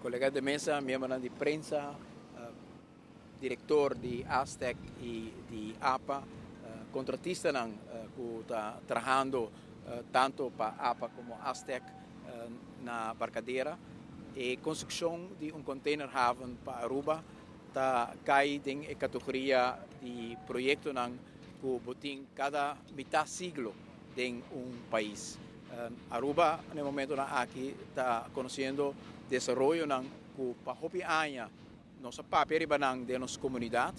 Colega de Meza, miembronan di prensa, director di Astec y di APA, contratistanan cu ta trahando tanto pa APA como Astec na Barcadera. E construccion di un containerhaven pa Aruba ta cay den e categoria di proyectonan cu bo tin cada mitad siglo den un pais. Aruba na e momentonan aki ta conociendo desaroyonan cu pa hopi aña nos a papia riba nan den nos comunidad.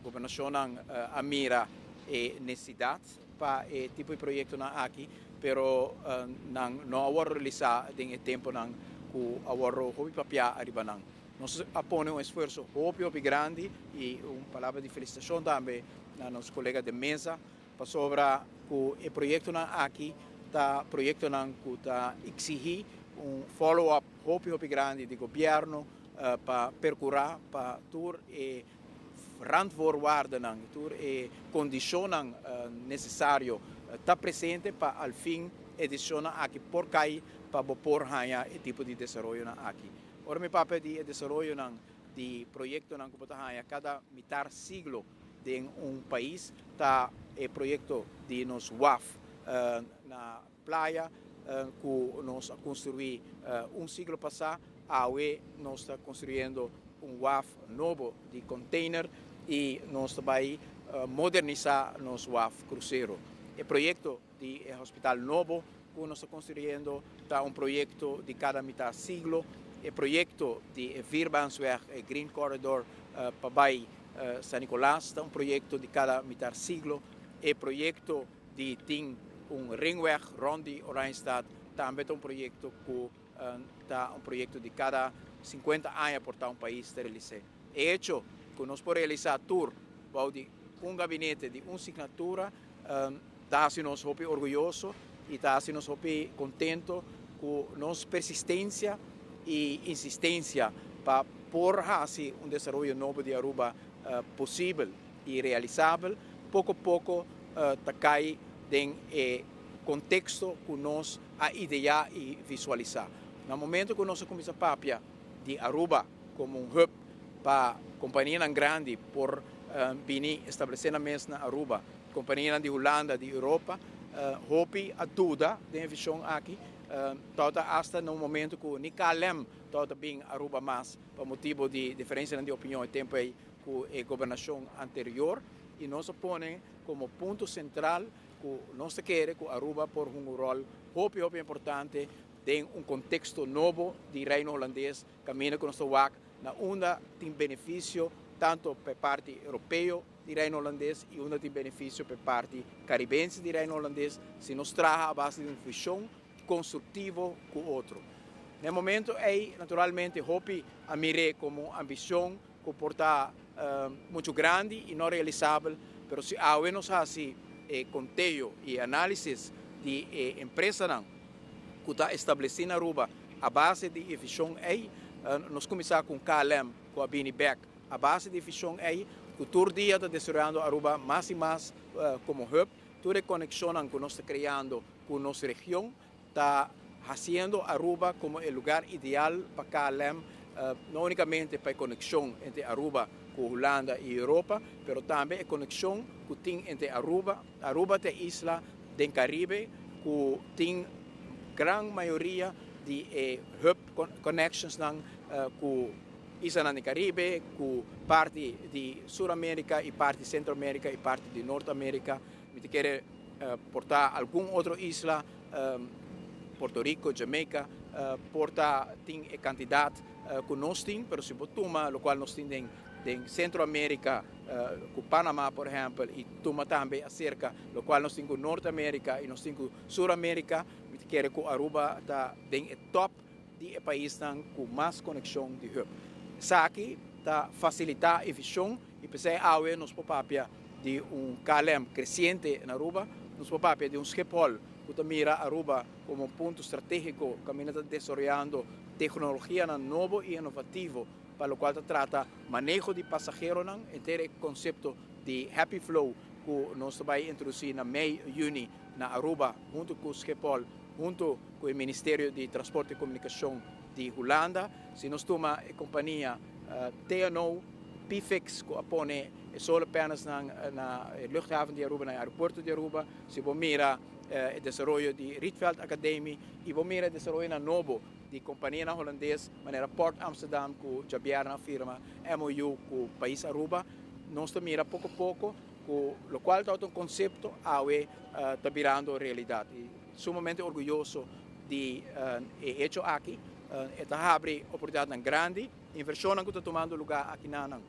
Gobernacionnan a mira e necesidad pa e tipo di proyectonan aki, pero nan no a wordo realisa den e temponan cu a wordo hopi papia riba nan. Nos a pone un esfuerso hopi hopi grandi y un palabra di felicitacion tambe na nos colega de Meza, pasobra cu e proyectonan aki ta proyectonan cu ta exigi un follow-up hopi hopi grandi di gobierno pa percura pa tur e randvoorwaardennan, tur e condicionnan necesario ta presente pa al fin e decisionnan aki por cay pa bo por haya e tipo di desaroyonan aki. Ora mi papia di e desaroyonan di proyectonan cu bo ta haya cada mitar siglo den un pais, ta e proyecto di nos waf na Playa cu nos a construi un siglo pasa. Awe nos ta construyendo un waf nobo di container y nos ta bay modernisa nos waf crucero. E proyecto di e hospital nobo cu nos ta construyendo ta un proyecto di cada mitad siglo. E proyecto di e Vierbaansweg, e Green Corridor pa bay San Nicolas ta un proyecto di cada mitad siglo. E proyecto di tin un ringweg rond di Oranjestad tambe ta un proyecto cu ta un proyecto di cada 50 aña por ta un pais ta realise. E hecho cu nos por realisa tur bou di un gabinete, di un signatura, ta haci nos hopi orguyoso y ta haci nos hopi contento cu nos persistencia y insistencia pa por haci un desaroyo nobo di Aruba posibel y realisabel, poco poco ta cay den e contexto cu nos a idea y visualisa. Na momento cu nos a cuminsa papia di Aruba como un hub pa companianan grandi por bini establece nan mes na Aruba, companianan di Hulanda, di Europa, hopi a duda den e vision aki. Tawata hasta na un momento cu ni KLM tawata bin Aruba mas pa motibo di diferencianan di opinion e tempo ey cu e gobernacion anterior, y nos a pone como punto central cu nos ta kere cu Aruba por hunga un rol hopi hopi importante den un contexto nobo di Reino Holandes, caminda cu nos ta wak na unda tin beneficio tanto pa e parti Europeo di Reino Holandes y unda tin beneficio pa e parti Caribense di Reino Holandes si nos traha a base di un vision constructivo cu otro. Na e momento ey, naturalmente, hopi a mir'é como un ambicion cu por ta mucho grandi y no realisabel, pero si awe nos haci e conteo y e analisis di e empresanan cu ta estableci na Aruba a base di e vision ey, nos cuminsa cu un KLM cu a bini bek a base di e vision ey, cu tur dia ta desaroyando Aruba mas y mas como hub, tur e conexionnan cu nos ta creando cu nos region ta haciendo Aruba como e lugar ideal pa KLM, no unicamente pa e conexion entre Aruba cu Hulanda y Europa, pero tambe e conexion cu tin entre Aruba, Aruba ta e isla den Caribe cu tin gran mayoria di e hub connectionsnan cu islanan den Caribe, cu parti di Sur America y parti Centro America y parti di Noord America. Mi ta kere por ta algun otro isla, Puerto Rico, Jamaica, por ta tin e cantidad cu nos tin, pero si bo tuma locual nos tin den Centro America cu Panama por ehempel y tuma tambe acerca locual nos tin cu Noord America y nos tin cu Sur America, mi ta kere cu Aruba ta den e top di e paisnan cu mas conexion di hub. Esaki ta facilita e vision y p'esey awe nos por papia di un KLM creciente na Aruba, nos por papia di un Schiphol cu ta mira Aruba como un punto strategico caminda ta desaroyando tecnologianan nobo y innovativo pa locual ta trata maneho di pasaheronan, henter e concepto di Happy Flow cu nos ta bay introduci na mei juni na Aruba hunto cu Schiphol, hunto cu e Ministerio di Transporte y Comunicacion. di Hulanda. Si nos tuma e kompania TNO, PFix, ku a pone e solar panels na luchthaven di Aruba, na e aeropuerto di Aruba, si bo mira e desaroyo di Rietveld Academie i bo mira e desaroyonan nobo di kompanianan hulandes manera Port Amsterdam ku djabièrnè a firma MOU ku pais Aruba, nos ta mira poko poko ku lokual tabata un konsepto awe ta birando realidat. I sumamente orguyoso di e hecho aki. E ta habri oportunidatnan grandi, invershonnan ku ta tumando lugá akinanan.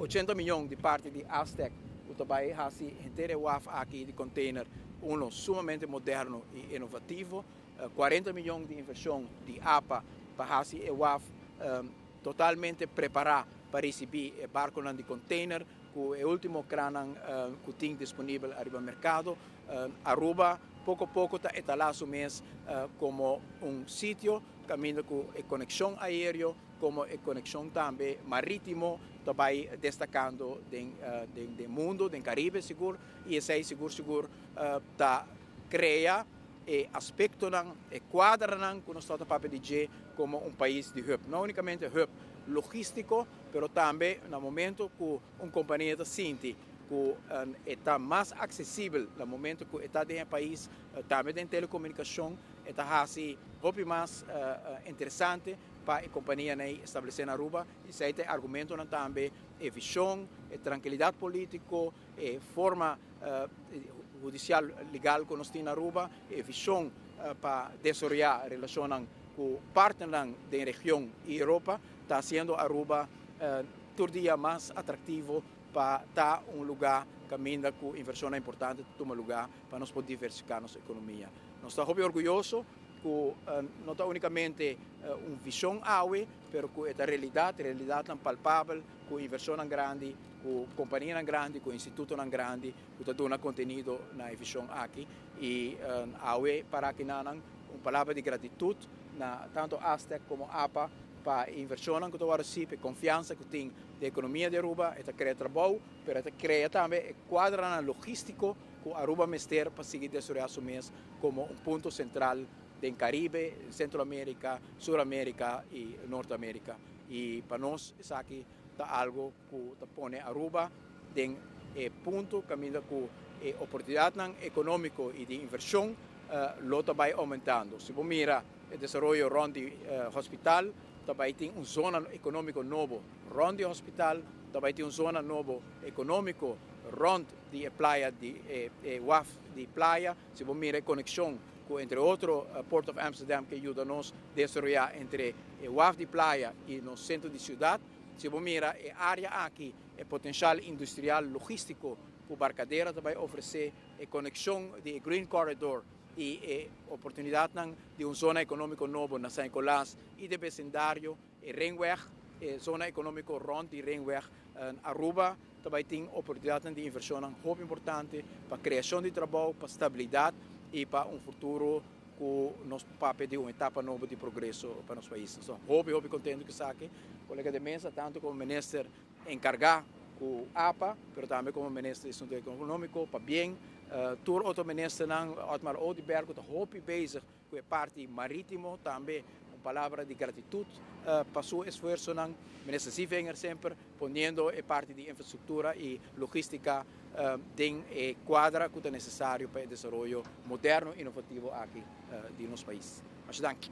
80 miyon di parti di Astec ku ta bai hasi henter e waf aki di container uno sumamente moderno i inovativo. 40 miyon di invershon di apa pa hasi e waf totalmente prepará pa risibí e barkonan di container ku e último krannan ku tin disponibel ariba merkado. Aruba poko poko ta etalá su mes komo un sitio kaminda ku e konekshon aéreo komo e konekshon tambe marítimo ta bai destakando den den mundu, den Karibe sigur, i esei sigur sigur ta krea e aspektonan, e kuadranan ku nos ta papia di dje komo un pais di hub. No únikamente hub logístiko, pero tambe na momento ku un kompania ta sinti ku e ta mas aksesibel na momento ku e ta den e pais, tambe den telekomunikashon, e ta hasi hopi mas interesante pa e kompanianan ei establesé na Aruba. Esei ta e argumentonan tambe, e vishon, e trankilidat polítiko, e forma hudisial legal ku nos tin na Aruba, e vishon pa desaroyá relashonnan ku partnernan den region i Europa, ta hasiendo Aruba tur dia mas atraktivo pa ta un lugá kaminda ku invershonnan importante ta tuma lugá pa nos por diversifiká nos ekonomia. Nos ta hopi orguyoso ku no ta únikamente un vishon awe, pero ku e ta realidat, realidatnan palpabel ku invershonnan grandi, ku kompanianan grandi, ku institutonan grandi ku ta duna kontenido na e vishon aki. I awe para akinanan un palabra di gratitut na tantu Astec komo apa pa e invershonnan ku ta wòrdu hasi, pa e konfiansa ku tin den ekonomia di Aruba. E ta krea trabou, pero e ta krea tambe e kuadranan logístiko ku Aruba mester pa sigui desaroyá su mes komo un punto sentral den Karibe, Sentro Amerika, Sur Amerika i Nort Amerika. I pa nos esaki ta algu ku ta pone Aruba den e punto kaminda ku e oportunidatnan ekonómiko i di invershon lo ta bai oumentando. Si bo mira e desaroyo rònt di hospital, ta bai tin un zona ekonómiko nobo rònt di hospital, ta bai tin un zona nobo ekonómiko rònt di e playa di e waf di playa. Si bo mira e konekshon ku entre otro Port of Amsterdam ke yuda nos desaroyá entre e waf di playa i nos sentro di siudat. Si bo mira e área aki, e potensial industrial logístiko ku Barcadera ta bai ofresé, e konekshon di e Green Corridor i e oportunidatnan di un zona ekonómiko nobo na San Nicolas i den besindario, e Ringweg, e zona ekonómiko rònt di Ringweg, Aruba ta bai tin oportunidatnan di invershonnan hopi importante pa kreashon di trabou, pa stabilidat i pa un futuro ku nos papia di un etapa nobo di progreso pa nos pais. Nos ta hopi hopi kontentu ku esaki. Kolega de Meza, tantu komo minister enkargá ku apa, pero tambe komo minister di Asuntu Ekonómiko, pabien tur otro ministernan, Otmar Oduber ku ta hopi bezig ku e parti marítimo, tambe un palabra di gratitut pa su esfuersonan. Minister Zievinger semper poniendo e parti di infrastruktura i logístika den e kuadra ku ta nesesario pa e desaroyo moderno inovativo aki di nos pais. Masha danki.